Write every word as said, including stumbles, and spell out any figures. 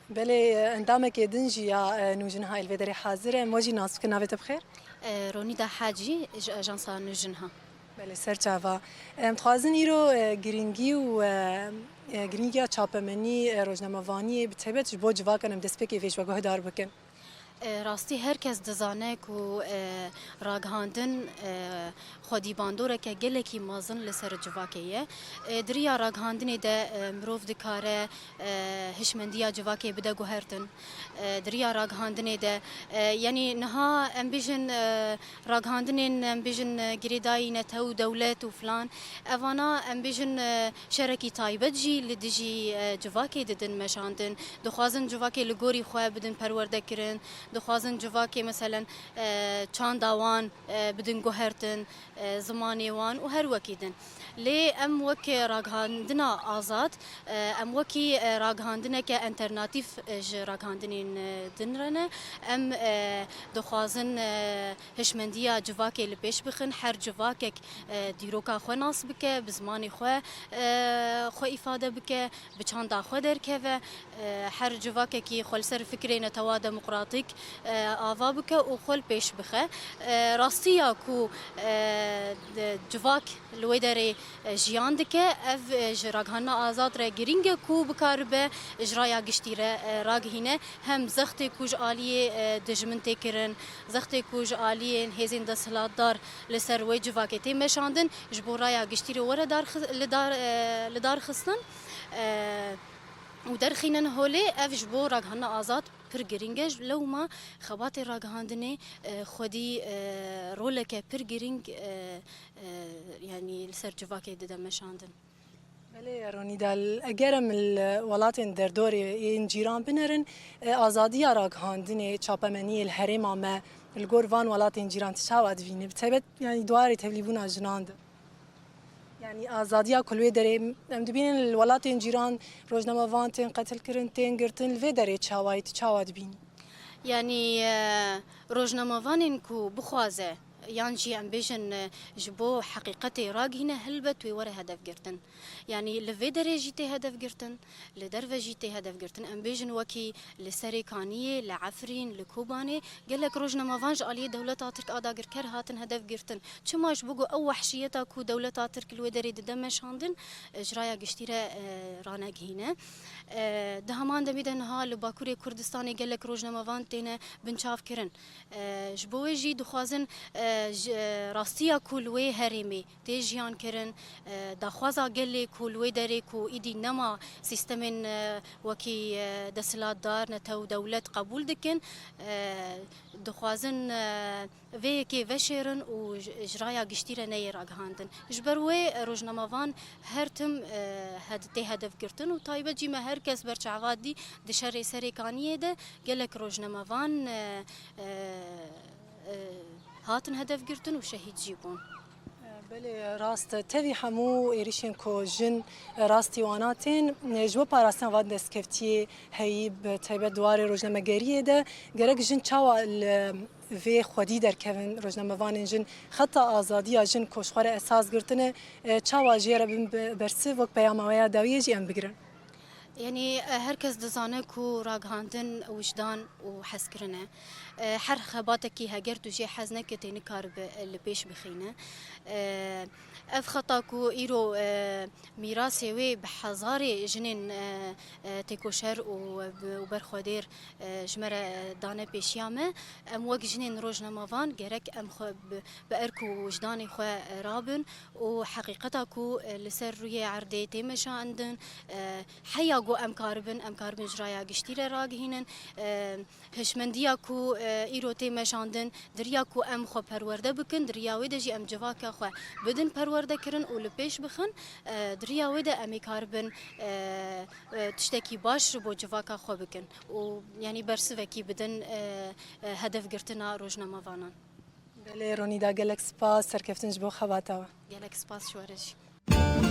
Belê, e, endamekê din jî ya, e, Nûjinha li vê derê hazir e. Em we jî nas bikin, navê te bi xêr? E, Ronîda Hacî, ji ajansa Nûjinha. Belê, ser çava. Em dixwazin îro, e, girîngî û, e, e, girîngiya çapemenî, e, rojnamevaniyê bi taybet ji bo civakan em destpêkê vê ji we guhdar bikin. E, rastî her kes dizane ku, e, ragihandin, e, xwedî bandoreke gelekî mezin li ser civakê ye. E, di riya ragihandinê de, e, mirov dikare, e, hişmendiya civakê bide guhertin. E, di riya ragihandinê de, e, yanî niha em bêjin, e, ragihandinên, em bêjin, e, girêdayî netew û dewlet û filan, evana em bêjin, e, şerekî taybet jî li dijî, e, civakê didin meşandin. Dixwazin civakê li gorî xwe bidin perwerdekirin. Dixwazin civakê, meselen, e, çanda wan, e, bidin guhertin, e, zimanê wan û her wekî din. Lê em wek ragihandina azad, e, em wekî, e, ragihandineke alternatîf, e, ji ragihandinên, e, din re ne. Em, e, dixwazin, e, hişmendiya civakê li pêş bixin. Her civakek, e, dîroka xwe nas bike, bi zimanê xwe, e, xwe îfade bike, bi çanda xwe derkeve, e, her civakekî xwe li ser fikrê netewa demokratîk, e, ava bike û xwe li pêş bixe. E, rastiya ku, e, de, civak li wê derê, e, jiyan dike, ev, e, ji ragihandina azad re girîng e ku bikaribe ji raya giştî re, e, ragihîne. Hem zextê ku ji aliyê, e, dijmin tê kirin, zextê ku ji aliyên hêzên desthilatdar li ser wê civakê tê meşandin, ji bo raya giştî re were darxi-, li dar, e, li dar xistin, e, û derxînin holê, ev ji bo ragihandina azad pir girîng e. Lewma xebatê ragihandinê, e, xwedî, e, roleke pir girîng, e, e, yanî li ser civakê dide meşandin. Belê, Ronîda, eger em li welatên derdorê yên cîran binerin, e, azadiya ragihandinê, çapemeniyê li herêma me li gor van welatên cîran tu çawa dibînî? Bi taybet, yanî di warê tevlîbûna jinan de. Yanî azadiya ku li wê derê em dibînin li welatên cîran rojnamevan tên qetilkirin, tên girtin, li vê derê çawayî, tu çawa dibînî? Yanî, e, rojnamevanên ku bixwaze yan jî em bêjin, e, ji bo heqîqetê ragihîne, helbet wê were hedef girtin. Yanî li vê derê jî tê hedef girtin, li derve jî tê hedef girtin. Em bêjin wekî li Serêkaniyê, li Efrîn, li Kobanê gelek rojnamevan ji aliyê dewleta Tirk a dagirker hatin hedef girtin. Çima? Ji bo ku ew wehşiyeta ku dewleta Tirk li wê derê dide meşandin, e, ji raya giştî re, e, ranegihîne. E, di heman demê de niha li Bakurê Kurdistanê gelek rojnamevan têne binçavkirin. E, ji bo wê jî dixwazin, e, ji, e, rastiya ku li wê herêmê tê jiyan kirin, e, daxwaza gelê ku li wê derê ku îdî nema sîstemên, e, wekî, e, desthilatdar, netew dewlet qebûl dikin, e, dixwazin, e, vê yekê veşêrin û ji, ji raya giştî re neyê ragihandin. Ji ber wê rojnamevan her tim, e, hed-, tê hedef girtin û taybet jî me her kes berçava dî di şerê Serêkaniyê de gelek rojnamevan, e, e, e, hatin hedef girtin û şehîd jî bûn. Belê, rast e. Tevî hemû êrişên ku jin, e, rastî wana tên, e, ji bo parastina van destkeftiyê heyî, bi taybet di warê rojnamegeriyê de, gerek jin çawa li vê xwedî derkevin, rojnamevanên jin, xeta azadiya jin ku ji xwe re esas girtine, e, çawa jê re bin be-, bersiv, wek peyama we ya dawiyê jî em bigirin? Yanî, e, her kes dizane ku ragihandin wijdan û hezkirin e. E, her xebatekî heger tu jê hez neke tê nikaribe, e, li pêş bixîne. E, ev xeta ku îro, e, mîrasê wê bi hezarê jinên, e, e, têkoşer û, û berxwedêr, e, ji me re dane pêşiya me, em wek jinên rojnamevan gerek em xwe bi, bi erk û wijdanê xwe, e, rabin û heqîqeta ku, e, li ser rûyê erdê tê meşandin, e, heya ku em karibin, em karibin ji raya giştî re ragihînin. E, hişmendiya ku, e, îro tê meşandin, di riya ku em xwe perwerde bikin, di riya wê de jî em civaka xwe bidin perwerdekirin û li pêş bixin, e, di riya wê de em ê karibin, e, e, tiştekî baş ji bo civaka xwe bikin û, yanî, bersivekî bidin, e, e, hedefgirtina rojnamevanan. Belê, Ronîda, gelek spas, serkeftin ji bo xebata we. Gelek spas ji we re jî.